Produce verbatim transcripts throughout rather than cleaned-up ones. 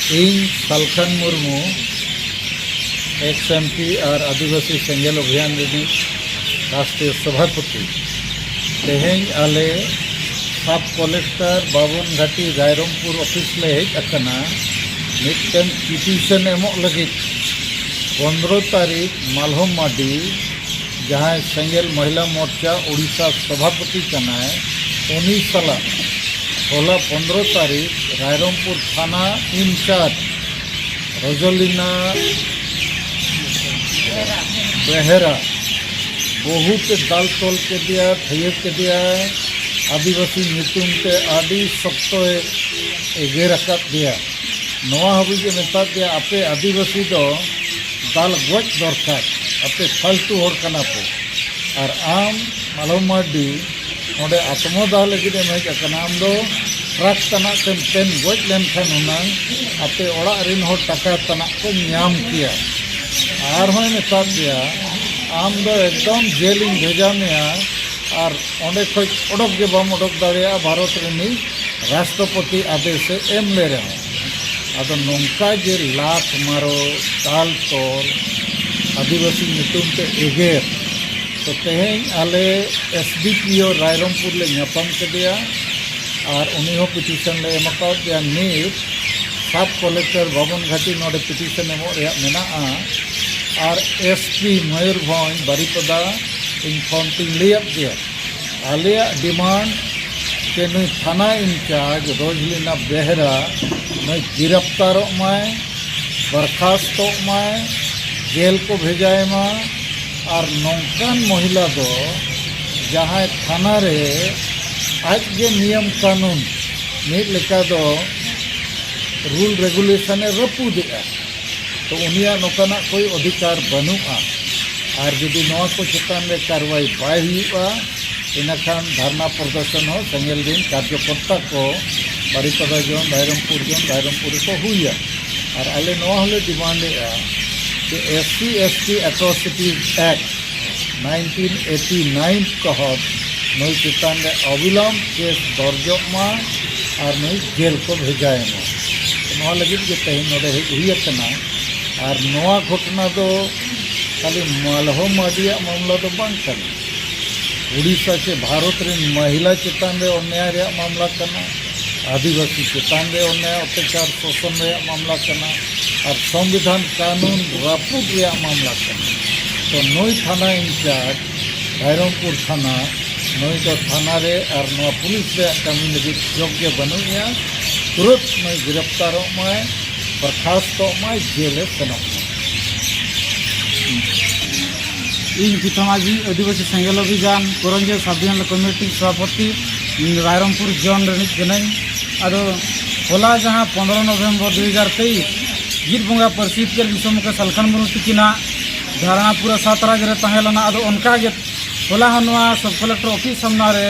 ᱤᱧ Salkhan Murmu, ex M P ᱟᱨ ᱟᱹᱫᱤᱵᱟᱹᱥᱤ ᱥᱮᱸᱜᱮᱞ ᱚᱵᱷᱤᱭᱟᱱ ᱨᱤᱱᱤᱡ ᱨᱟᱥᱴᱨᱤᱭᱚ ᱥᱚᱵᱷᱟᱯᱚᱛᱤ, ᱛᱮᱦᱮᱧ ᱟᱞᱮ ᱥᱟᱵ ᱠᱚᱞᱮᱠᱴᱚᱨ ᱵᱟᱵᱚᱱ ᱜᱷᱟᱴᱤ ᱨᱟᱭᱨᱚᱝᱯᱩᱨ ᱚᱯᱷᱤᱥ ᱞᱮ ᱦᱮᱡ ᱟᱠᱟᱱᱟ ᱢᱤᱫᱴᱮᱱ ᱯᱤᱴᱤᱥᱚᱱ ᱮᱢᱚᱜ ᱞᱟᱹᱜᱤᱫ᱾ ᱯᱚᱱᱫᱽᱨᱚ ᱛᱟᱹᱨᱤᱠᱷ ᱢᱟᱞᱦᱚᱢ ᱢᱟᱨᱰᱤ, ᱡᱟᱦᱟᱸᱭ ᱥᱮᱸᱜᱮᱞ ᱢᱚᱦᱤᱞᱟ ᱢᱳᱨᱪᱟ ᱳᱰᱤᱥᱟ ᱥᱚᱵᱷᱟᱯᱚᱛᱤ ᱠᱟᱱᱟᱭ, ᱩᱱᱤ ᱥᱟᱞᱟᱜ ᱦᱚᱞᱟ ᱯᱚᱱᱫᱽᱨᱚ ᱛᱟᱹᱨᱤᱠᱷ ᱨᱟᱭᱨᱚᱝᱯᱩᱨ ᱛᱷᱟᱱᱟ ᱤᱱᱪᱟᱨᱡᱽ ᱨᱚᱡᱚᱞᱤᱱᱟ ᱵᱮᱦᱮᱨᱟ ᱵᱚᱦᱩᱛ ᱮ ᱫᱟᱞ ᱛᱚᱞ ᱠᱮᱫᱮᱭᱟ, ᱛᱷᱟᱹᱭᱟᱹ ᱠᱮᱫᱮᱭᱟᱭ᱾ ᱟᱹᱫᱤᱵᱟᱹᱥᱤ ᱧᱩᱛᱩᱢ ᱛᱮ ᱟᱹᱰᱤ ᱥᱚᱠᱛᱚᱭ ᱮᱜᱮᱨ ᱟᱠᱟᱫ ᱫᱮᱭᱟ᱾ ᱱᱚᱣᱟ ᱦᱟᱹᱵᱤᱡ ᱮ ᱢᱮᱛᱟᱫ ᱫᱮᱭᱟ, "ᱟᱯᱮ ᱟᱹᱫᱤᱵᱟᱹᱥᱤ ᱫᱚ ᱫᱟᱞ ᱜᱚᱡ ᱫᱚᱨᱠᱟᱨ, ᱟᱯᱮ ᱯᱷᱟᱞᱛᱩ ᱦᱚᱲ ᱠᱟᱱᱟ ᱯᱮ᱾ ᱟᱨ ᱟᱢ ᱢᱟᱞᱚ ᱢᱟᱨᱰᱤ ᱚᱸᱰᱮ ᱟᱛᱢᱚᱫᱟᱦ ᱞᱟᱹᱜᱤᱫ ᱮᱢ ᱦᱮᱡ ᱟᱠᱟᱱᱟ, ᱟᱢ ᱫᱚ ᱴᱨᱟᱠ ᱛᱟᱱᱟᱜ ᱛᱮᱢ ᱛᱮᱱ ᱜᱚᱡ ᱞᱮᱱᱠᱷᱟᱱ ᱦᱩᱱᱟᱹᱝ ᱟᱯᱮ ᱚᱲᱟᱜ ᱨᱤᱱ ᱦᱚᱲ ᱴᱟᱠᱟ ᱛᱟᱱᱟᱜ ᱠᱚ ᱧᱟᱢ ᱠᱮᱭᱟ᱾" ᱟᱨᱦᱚᱸᱭ ᱢᱮᱛᱟᱫ ᱫᱮᱭᱟ, "ᱟᱢ ᱫᱚ ᱮᱠᱫᱚᱢ ᱡᱮᱞ ᱤᱧ ᱵᱷᱮᱡᱟ ᱢᱮᱭᱟ, ᱟᱨ ᱚᱸᱰᱮ ᱠᱷᱚᱡ ᱚᱰᱚᱠ ᱜᱮ ᱵᱟᱢ ᱚᱰᱚᱠ ᱫᱟᱲᱮᱭᱟᱜᱼᱟ, ᱵᱷᱟᱨᱚᱛ ᱨᱤᱱᱤᱡ ᱨᱟᱥᱴᱨᱚᱯᱚᱛᱤ ᱟᱫᱮᱥᱮ ᱮᱢ ᱞᱮ ᱨᱮᱦᱚᱸ᱾" ᱟᱫᱚ ᱱᱚᱝᱠᱟ ᱜᱮ ᱞᱟᱛ ᱢᱟᱨᱚ, ᱫᱟᱞ ᱛᱚᱞ, ᱟᱹᱫᱤᱵᱟᱹᱥᱤ ᱧᱩᱛᱩᱢ ᱛᱮ ᱮᱜᱮᱨ᱾ ᱛᱚ ᱛᱮᱦᱮᱧ ᱟᱞᱮ ᱮᱥ ᱰᱤ ᱯᱤ ᱳ ᱨᱟᱭᱨᱚᱝᱯᱩᱨ ᱞᱮ ᱧᱟᱯᱟᱢ ᱠᱮᱫᱮᱭᱟ, ᱟᱨ ᱩᱱᱤ ᱦᱚᱸ ᱯᱤᱴᱤᱥᱚᱱ ᱞᱮ ᱮᱢ ᱟᱠᱟᱫ ᱫᱮᱭᱟ᱾ ᱱᱤᱛ ᱥᱟᱵ ᱠᱚᱞᱮᱠᱴᱚᱨ ᱵᱷᱚᱵᱚᱱ ᱜᱷᱟᱴᱤ ᱱᱚᱰᱮ ᱯᱤᱴᱤᱥᱚᱱ ᱮᱢᱚᱜ ᱨᱮᱭᱟᱜ ᱢᱮᱱᱟᱜᱼᱟ, ᱟᱨ ᱮᱥ ᱯᱤ ᱢᱚᱭᱩᱨᱵᱷᱚᱸᱡᱽ ᱵᱟᱨᱤᱯᱟᱫᱟ ᱤᱧ ᱯᱷᱳᱱ ᱛᱤᱧ ᱞᱟᱹᱭᱟᱫ ᱫᱮᱭᱟ᱾ ᱟᱞᱮᱭᱟᱜ ᱰᱤᱢᱟᱱᱰ ᱡᱮ ᱱᱩᱭ ᱛᱷᱟᱱᱟ ᱤᱱᱪᱟᱨᱡᱽ ᱨᱚᱡᱽᱞᱤᱱᱟ ᱵᱮᱦᱨᱟ ᱱᱩᱭ ᱜᱤᱨᱟᱯᱛᱟᱨᱚᱜ ᱢᱟᱭ, ᱵᱚᱨᱠᱷᱟᱥᱛᱚᱜ ᱢᱟᱭ, ᱡᱮᱞ ᱠᱚ ᱵᱷᱮᱡᱟᱭ ᱢᱟ, ᱟᱨ ᱱᱚᱝᱠᱟᱱ ᱢᱚᱦᱤᱞᱟ ᱫᱚ ᱡᱟᱦᱟᱸᱭ ᱛᱷᱟᱱᱟ ᱨᱮ ᱟᱡ ᱜᱮ ᱱᱤᱭᱚᱢ ᱠᱟᱹᱱᱩᱱ ᱢᱤᱫ ᱞᱮᱠᱟ ᱫᱚ ᱨᱩᱞ ᱨᱮᱜᱩᱞᱮᱥᱚᱱ ᱮ ᱨᱟᱹᱯᱩᱫᱮᱜᱼᱟ, ᱛᱚ ᱩᱱᱤᱭᱟᱜ ᱱᱚᱝᱠᱟᱱᱟᱜ ᱠᱳᱭ ᱚᱫᱷᱤᱠᱟᱨ ᱵᱟᱹᱱᱩᱜᱼᱟ᱾ ᱟᱨ ᱡᱩᱫᱤ ᱱᱚᱣᱟ ᱠᱚ ᱪᱮᱛᱟᱱ ᱨᱮ ᱠᱟᱨᱣᱟᱭ ᱵᱟᱭ ᱦᱩᱭᱩᱜᱼᱟ, ᱤᱱᱟᱹᱠᱷᱟᱱ ᱫᱷᱟᱨᱱᱟ ᱯᱨᱚᱫᱚᱨᱥᱚᱱ ᱦᱚᱸ ᱥᱮᱸᱜᱮᱞ ᱫᱤᱱ ᱠᱟᱨᱡᱚᱠᱚᱨᱛᱟ ᱠᱚ ᱵᱟᱨᱤᱯᱟᱫᱟ ᱡᱚᱱ, ᱨᱟᱭᱨᱚᱝᱯᱩᱨ ᱡᱚᱱ, ᱨᱟᱭᱨᱚᱝᱯᱩᱨ ᱨᱮᱠᱚ ᱦᱩᱭᱟ᱾ ᱟᱨ ᱟᱞᱮ ᱱᱚᱣᱟ ᱦᱚᱸᱞᱮ ᱰᱤᱢᱟᱱᱰᱮᱜᱼᱟ ᱡᱮ S C S T Atrocities Act nineteen eighty nine ᱛᱚᱦᱚᱫ ᱱᱩᱭ ᱪᱮᱛᱟᱱ ᱨᱮ ᱚᱵᱤᱞᱚᱢᱵ ᱠᱮᱥ ᱫᱚᱨᱡᱚᱜ ᱢᱟ ᱟᱨ ᱱᱩᱭ ᱡᱮᱞ ᱠᱚ ᱵᱷᱮᱡᱟᱭᱮ ᱢᱟ᱾ ᱱᱚᱣᱟ ᱞᱟᱹᱜᱤᱫ ᱜᱮ ᱛᱮᱦᱮᱧ ᱱᱚᱰᱮ ᱦᱮᱡ ᱦᱩᱭ ᱟᱠᱟᱱᱟ᱾ ᱟᱨ ᱱᱚᱣᱟ ᱜᱷᱚᱴᱚᱱᱟ ᱫᱚ ᱠᱷᱟᱹᱞᱤ ᱢᱟᱞᱦᱚ ᱢᱟᱨᱰᱤᱭᱟᱜ ᱢᱟᱢᱞᱟ ᱫᱚ ᱵᱟᱝ ᱠᱟᱱᱟ᱾ ᱩᱲᱤᱥᱥᱟ ᱪᱮ ᱵᱷᱟᱨᱚᱛ ᱨᱮᱱ ᱢᱟᱦᱤᱞᱟ ᱪᱮᱛᱟᱱ ᱨᱮ ᱚᱱᱭᱟᱭ ᱨᱮᱭᱟᱜ ᱢᱟᱢᱞᱟ ᱠᱟᱱᱟ, ᱟᱹᱫᱤᱵᱟᱹᱥᱤ ᱪᱮᱛᱟᱱ ᱨᱮ ᱚᱱᱭᱟᱭ ᱚᱛᱛᱟᱪᱟᱨ ᱥᱳᱥᱚᱱ ᱨᱮᱭᱟᱜ ᱢᱟᱢᱞᱟ ᱠᱟᱱᱟ, ᱟᱨ ᱥᱚᱝᱵᱤᱫᱷᱟᱱ ᱠᱟᱹᱱᱩᱱ ᱨᱟᱹᱯᱩᱫ ᱨᱮᱭᱟᱜ ᱢᱟᱢᱞᱟ ᱠᱟᱱᱟ᱾ ᱛᱚ ᱱᱩᱭ ᱛᱷᱟᱱᱟ ᱤᱱᱪᱟᱨᱡᱽ ᱨᱟᱭᱨᱚᱝᱯᱩᱨ ᱛᱷᱟᱱᱟ, ᱱᱩᱭ ᱫᱚ ᱛᱷᱟᱱᱟ ᱨᱮ ᱟᱨ ᱱᱚᱣᱟ ᱯᱩᱞᱤᱥ ᱨᱮᱭᱟᱜ ᱠᱟᱹᱢᱤ ᱞᱟᱹᱜᱤᱫ ᱡᱳᱜᱽ ᱜᱮ ᱵᱟᱹᱱᱩᱜ ᱮᱭᱟ᱾ ᱛᱩᱨᱟᱹᱛ ᱱᱩᱭ ᱜᱨᱮᱯᱛᱟᱨᱚᱜ ᱢᱟᱭ, ᱵᱚᱨᱠᱷᱟᱥᱛᱚᱜ ᱢᱟᱭ, ᱡᱮᱞᱮ ᱥᱮᱱᱚᱜ ᱢᱟᱭ᱾ ᱤᱧ ᱯᱤᱛᱷᱚ ᱢᱟᱹᱡᱷᱤ, ᱟᱹᱫᱤᱵᱟᱹᱥᱤ ᱥᱮᱸᱜᱮᱞ ᱚᱵᱷᱤᱡᱟᱱ ᱠᱚᱨᱚᱧᱡᱤᱭᱟᱹ ᱥᱟᱵ ᱰᱤᱵᱷᱤᱡᱚᱱᱟᱞ ᱠᱚᱢᱤᱴᱤ ᱥᱚᱵᱷᱟᱯᱚᱛᱤ, ᱨᱟᱭᱨᱚᱝᱯᱩᱨ ᱡᱳᱱ ᱨᱤᱱᱤᱡ ᱠᱟᱹᱱᱟᱹᱧ᱾ ᱟᱫᱚ ᱦᱚᱞᱟ ᱡᱟᱦᱟᱸ ᱯᱚᱱᱨᱚ ᱱᱚᱵᱷᱮᱢᱵᱚᱨ ᱫᱩ ᱦᱟᱡᱟᱨ ᱛᱮᱭᱤᱥ ᱡᱤᱛ ᱵᱚᱸᱜᱟ ᱯᱟᱹᱨᱥᱤ ᱡᱤᱛᱠᱟᱹᱨ ᱫᱤᱥᱚᱢ ᱢᱩᱠᱷᱤᱭᱟᱹ ᱥᱟᱞᱠᱷᱟᱱ ᱢᱩᱨᱢᱩ ᱛᱤᱠᱤᱱᱟᱜ ᱫᱷᱟᱨᱱᱟ ᱯᱩᱨᱟᱹ ᱥᱟᱛ ᱨᱟᱡᱽ ᱨᱮ ᱛᱟᱦᱮᱸ ᱞᱮᱱᱟ᱾ ᱟᱫᱚ ᱚᱱᱠᱟ ᱜᱮ ᱦᱚᱞᱟ ᱦᱚᱸ ᱱᱚᱣᱟ ᱥᱚᱵ ᱠᱚᱞᱮᱠᱴᱚᱨ ᱚᱯᱷᱤᱥ ᱥᱟᱢᱱᱟ ᱨᱮ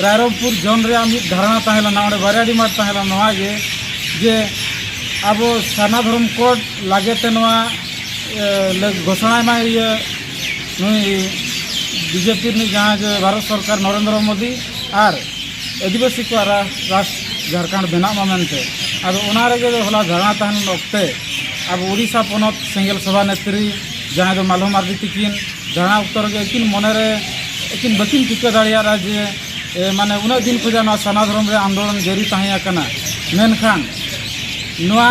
ᱨᱟᱭᱨᱚᱝᱯᱩᱨ ᱡᱳᱱ ᱨᱮᱭᱟᱜ ᱢᱤᱫ ᱫᱷᱟᱨᱱᱟ ᱛᱟᱦᱮᱸ ᱞᱮᱱᱟ᱾ ᱚᱸᱰᱮ ᱵᱟᱨᱭᱟ ᱰᱤᱢᱟᱱᱰ ᱛᱟᱦᱮᱸ ᱞᱮᱱᱟ, ᱱᱚᱣᱟ ᱜᱮ ᱡᱮ ᱟᱵᱚ ᱥᱟᱨᱱᱟ ᱫᱷᱚᱨᱚᱢ ᱠᱳᱰ ᱞᱟᱹᱜᱤᱫ ᱛᱮ ᱱᱚᱣᱟ, ᱮ, ᱞᱟᱹ-, ᱜᱷᱳᱥᱚᱱᱟᱭ ᱢᱟ ᱤᱭᱟᱹ ᱱᱩᱭ ᱵᱤᱡᱮᱯᱤ ᱨᱤᱱᱤᱡ ᱡᱟᱦᱟᱸ ᱡᱮ ᱵᱷᱟᱨᱚᱛ ᱥᱚᱨᱠᱟᱨ ᱱᱚᱨᱮᱱᱫᱨᱚ ᱢᱳᱫᱤ ᱟᱨ ᱟᱹᱫᱤᱵᱟᱹᱥᱤ ᱠᱚᱣᱟᱜ ᱨᱟ-, ᱨᱟᱥᱴᱨ ᱡᱷᱟᱲᱠᱷᱚᱸᱰ ᱵᱮᱱᱟᱜ ᱢᱟ ᱢᱮᱱᱛᱮ᱾ ᱟᱫᱚ ᱚᱱᱟ ᱨᱮᱜᱮ ᱦᱚᱞᱟ ᱫᱷᱟᱨᱱᱟ ᱛᱟᱦᱮᱱ ᱚᱠᱛᱮ ᱟᱵᱚ ᱩᱲᱤᱥᱥᱟ ᱯᱚᱱᱚᱛ ᱥᱮᱸᱜᱮᱞ ᱥᱚᱵᱷᱟ ᱱᱮᱛᱨᱤ ᱡᱟᱦᱟᱸᱭ ᱫᱚ ᱢᱟᱞᱦᱚ ᱢᱟᱨᱰᱤ ᱛᱤᱠᱤᱱ ᱫᱷᱟᱨᱱᱟ ᱚᱠᱛᱚ ᱨᱮᱜᱮ ᱟᱹᱠᱤᱱ ᱢᱚᱱᱮᱨᱮ ᱟᱹᱠᱤᱱ ᱵᱟᱹᱠᱤᱱ ᱴᱷᱤᱠᱟᱹ ᱫᱟᱲᱮᱭᱟᱫᱼᱟ ᱡᱮ, ᱮ, ᱢᱟᱱᱮ ᱩᱱᱟᱹᱜ ᱫᱤᱱ ᱠᱷᱚᱱᱟᱜ ᱱᱚᱣᱟ ᱥᱟᱨᱱᱟ ᱫᱷᱚᱨᱚᱢ ᱨᱮ ᱟᱱᱫᱳᱞᱚᱱ ᱡᱟᱹᱨᱤ ᱛᱟᱦᱮᱸ ᱟᱠᱟᱱᱟ, ᱢᱮᱱᱠᱷᱟᱱ ᱱᱚᱣᱟ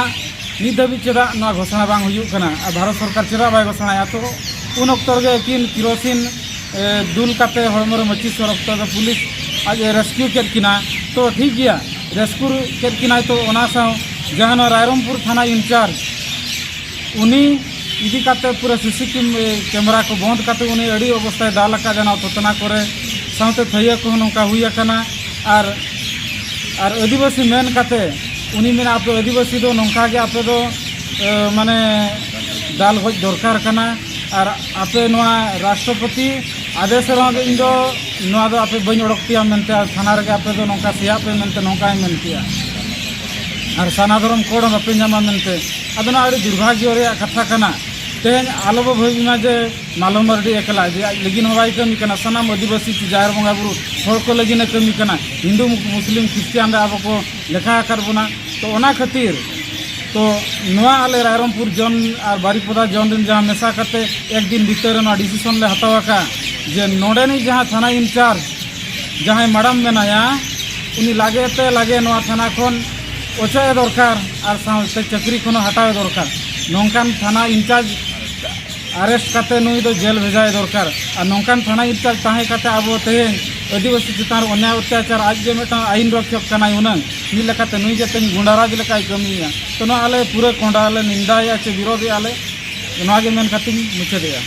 ᱱᱤᱛ ᱫᱷᱟᱹᱵᱤᱡ ᱪᱮᱫᱟᱜ ᱱᱚᱣᱟ ᱜᱷᱳᱥᱚᱱᱟ ᱵᱟᱝ ᱦᱩᱭᱩᱜ ᱠᱟᱱᱟ ᱟᱨ ᱵᱷᱟᱨᱚᱛ ᱥᱚᱨᱠᱟᱨ ᱪᱮᱫᱟᱜ ᱵᱟᱭ ᱜᱷᱳᱥᱚᱱᱟᱭᱟ? ᱛᱚ ᱩᱱ ᱚᱠᱛᱚ ᱨᱮᱜᱮ ᱟᱹᱠᱤᱱ ᱠᱮᱨᱳᱥᱤᱱ, ᱮ, ᱫᱩᱞ ᱠᱟᱛᱮ ᱦᱚᱲᱢᱚ ᱨᱮ ᱢᱟᱹᱪᱤᱥ ᱥᱚᱨ ᱚᱠᱛᱚ ᱫᱚ ᱯᱩᱞᱤᱥ ᱟᱡ ᱮ ᱨᱮᱥᱠᱤᱭᱩ ᱠᱮᱫ ᱠᱤᱱᱟ᱾ ᱛᱚ ᱴᱷᱤᱠ ᱜᱮᱭᱟ, ᱨᱮᱥᱠᱤᱭᱩ ᱠᱮᱫ ᱠᱤᱱᱟᱭ, ᱛᱚ ᱚᱱᱟ ᱥᱟᱶ ᱡᱟᱦᱟᱸ ᱱᱚᱣᱟ ᱨᱟᱭᱨᱚᱝᱯᱩᱨ ᱛᱷᱟᱱᱟ ᱤᱱᱪᱟᱨᱡᱽ ᱩᱱᱤ ᱤᱫᱤ ᱠᱟᱛᱮ ᱯᱩᱨᱟᱹ ᱥᱤᱥᱤ ᱠᱮᱢ-, ᱠᱮᱢᱮᱨᱟ ᱠᱚ ᱵᱚᱸᱫᱽ ᱠᱟᱛᱮ ᱩᱱᱤ ᱟᱹᱰᱤ ᱚᱵᱚᱥᱛᱷᱟᱭ ᱫᱟᱞ ᱟᱠᱟᱫ ᱡᱟᱦᱟᱸ ᱛᱷᱚᱛᱱᱟ ᱠᱚᱨᱮ, ᱥᱟᱶᱛᱮ ᱛᱷᱟᱹᱭᱟᱹ ᱠᱚᱦᱚᱸ ᱱᱚᱝᱠᱟ ᱦᱩᱭ ᱟᱠᱟᱱᱟ᱾ ᱟᱨ, ᱟᱨ ᱟᱹᱫᱤᱵᱟᱹᱥᱤ ᱢᱮᱱ ᱠᱟᱛᱮ ᱩᱱᱤ ᱢᱮᱱᱟ, ᱟᱯᱮ ᱟᱹᱫᱤᱵᱟᱹᱥᱤ ᱫᱚ ᱱᱚᱝᱠᱟ ᱜᱮ ᱟᱯᱮ ᱫᱚ, ᱮ, ᱢᱟᱱᱮ ᱫᱟᱞ ᱜᱚᱡ ᱫᱚᱨᱠᱟᱨ ᱠᱟᱱᱟ᱾ ᱟᱨ ᱟᱯᱮ ᱱᱚᱣᱟ ᱨᱟᱥᱴᱨᱚᱯᱚᱛᱤ ᱟᱫᱮᱥ ᱨᱮᱦᱚᱸ ᱜᱮ ᱤᱧ ᱫᱚ ᱱᱚᱣᱟ ᱫᱚ ᱟᱯᱮ ᱵᱟᱹᱧ ᱚᱰᱚᱠ ᱯᱮᱭᱟ ᱢᱮᱱᱛᱮ, ᱟᱨ ᱛᱷᱟᱱᱟ ᱨᱮᱜᱮ ᱟᱯᱮ ᱫᱚ ᱱᱚᱝᱠᱟ ᱥᱮᱭᱟᱜ ᱯᱮ ᱢᱮᱱᱛᱮ ᱱᱚᱝᱠᱟᱭ ᱢᱮᱱ ᱠᱮᱜᱼᱟ᱾ ᱟᱨ ᱥᱟᱨᱱᱟ ᱫᱷᱚᱨᱚᱢ ᱠᱳᱰ ᱦᱚᱸ ᱵᱟᱯᱮ ᱧᱟᱢᱟ ᱢᱮᱱᱛᱮ᱾ ᱟᱫᱚ ᱱᱚᱣᱟ ᱟᱹᱰᱤ ᱫᱩᱨᱵᱷᱟᱜᱽᱭᱚ ᱨᱮᱭᱟᱜ ᱠᱟᱛᱷᱟ ᱠᱟᱱᱟ᱾ ᱛᱮᱦᱮᱧ ᱟᱞᱚ ᱵᱚ ᱵᱷᱟᱹᱵᱤ ᱢᱟ ᱡᱮ ᱢᱟᱞᱚ ᱢᱟᱨᱰᱤ ᱮᱠᱞᱟ, ᱡᱮ ᱟᱡ ᱞᱟᱹᱜᱤᱫ ᱦᱚᱸ ᱵᱟᱭ ᱠᱟᱹᱢᱤ ᱠᱟᱱᱟ, ᱥᱟᱱᱟᱢ ᱟᱹᱫᱤᱵᱟᱹᱥᱤ ᱪᱮ ᱡᱟᱦᱮᱨ ᱵᱚᱸᱜᱟ ᱵᱩᱨᱩ ᱦᱚᱲ ᱠᱚ ᱞᱟᱹᱜᱤᱫ ᱮ ᱠᱟᱹᱢᱤ ᱠᱟᱱᱟ᱾ ᱦᱤᱱᱫᱩ, ᱢᱩᱥᱞᱤᱢ, ᱠᱷᱨᱤᱥᱴᱤᱭᱟᱱ ᱨᱮ ᱟᱵᱚ ᱠᱚ ᱞᱮᱠᱷᱟ ᱟᱠᱟᱫ ᱵᱚᱱᱟ᱾ ᱛᱚ ᱚᱱᱟ ᱠᱷᱟᱹᱛᱤᱨ ᱛᱚ ᱱᱚᱣᱟ ᱟᱞᱮ ᱨᱟᱭᱨᱚᱝᱯᱩᱨ ᱡᱚᱱ ᱟᱨ ᱵᱟᱨᱤᱯᱚᱫᱟ ᱡᱚᱱ ᱨᱮᱱ ᱡᱟᱦᱟᱸ ᱢᱮᱥᱟ ᱠᱟᱛᱮ ᱮᱠ ᱫᱤᱱ ᱵᱷᱤᱛᱟᱹᱨ ᱨᱮ ᱱᱚᱣᱟ ᱰᱤᱥᱤᱥᱚᱱ ᱞᱮ ᱦᱟᱛᱟᱣ ᱟᱠᱟᱫ ᱡᱮ ᱱᱚᱰᱮᱱᱤᱡ ᱡᱟᱦᱟᱸ ᱛᱷᱟᱱᱟ ᱤᱱᱪᱟᱨᱡᱽ ᱡᱟᱦᱟᱸᱭ ᱢᱟᱰᱟᱢ ᱢᱮᱱᱟᱭᱟ, ᱩᱱᱤ ᱞᱟᱜᱮ ᱛᱮ ᱞᱟᱜᱮ ᱱᱚᱣᱟ ᱛᱷᱟᱱᱟ ᱠᱷᱚᱱ ᱚᱪᱚᱜ ᱮ ᱫᱚᱨᱠᱟᱨ ᱟᱨ ᱥᱟᱶᱛᱮ ᱪᱟᱹᱠᱨᱤ ᱠᱷᱚᱱ ᱦᱚᱸ ᱦᱟᱴᱟᱣ ᱮ ᱫᱚᱨᱠᱟᱨ᱾ ᱱᱚᱝᱠᱟᱱ ᱛᱷᱟᱱᱟ ᱤᱱᱪᱟᱨᱡᱽ ᱟᱨᱮᱥᱴ ᱠᱟᱛᱮ ᱱᱩᱭ ᱫᱚ ᱡᱮᱞ ᱵᱷᱮᱡᱟᱭ ᱫᱚᱨᱠᱟᱨ᱾ ᱟᱨ ᱱᱚᱝᱠᱟᱱ ᱛᱷᱟᱱᱟ ᱤᱱᱪᱟᱨᱡᱽ ᱛᱟᱦᱮᱸ ᱠᱟᱛᱮ ᱟᱵᱚ ᱛᱮᱦᱮᱧ ᱟᱹᱫᱤᱵᱟᱹᱥᱤ ᱪᱮᱛᱟᱱ ᱨᱮ ᱚᱱᱭᱟᱭ ᱚᱛᱛᱟᱪᱟᱨ, ᱟᱡ ᱜᱮ ᱢᱤᱫᱴᱟᱝ ᱟᱭᱤᱱ ᱨᱚᱠᱷᱚᱠ ᱠᱟᱱᱟᱭ ᱦᱩᱱᱟᱹᱝ, ᱢᱤᱫ ᱞᱮᱠᱟᱛᱮ ᱱᱩᱭ ᱜᱮ ᱛᱮᱦᱮᱧ ᱜᱩᱸᱰᱟᱨᱟᱡᱽ ᱞᱮᱠᱟᱭ ᱠᱟᱹᱢᱤᱭᱮᱫᱼᱟ᱾ ᱛᱚ ᱱᱚᱣᱟ ᱟᱞᱮ ᱯᱩᱨᱟᱹ ᱠᱚᱸᱰᱟ ᱞᱮ ᱱᱤᱱᱫᱟᱭᱮᱫᱼᱟ ᱪᱮ ᱵᱤᱨᱳᱫᱷᱮᱫᱼᱟ ᱞᱮ᱾ ᱱᱚᱣᱟ ᱜᱮ ᱢᱮᱱ ᱠᱟᱛᱮᱧ ᱢᱩᱪᱟᱹᱫᱮᱜᱼᱟ᱾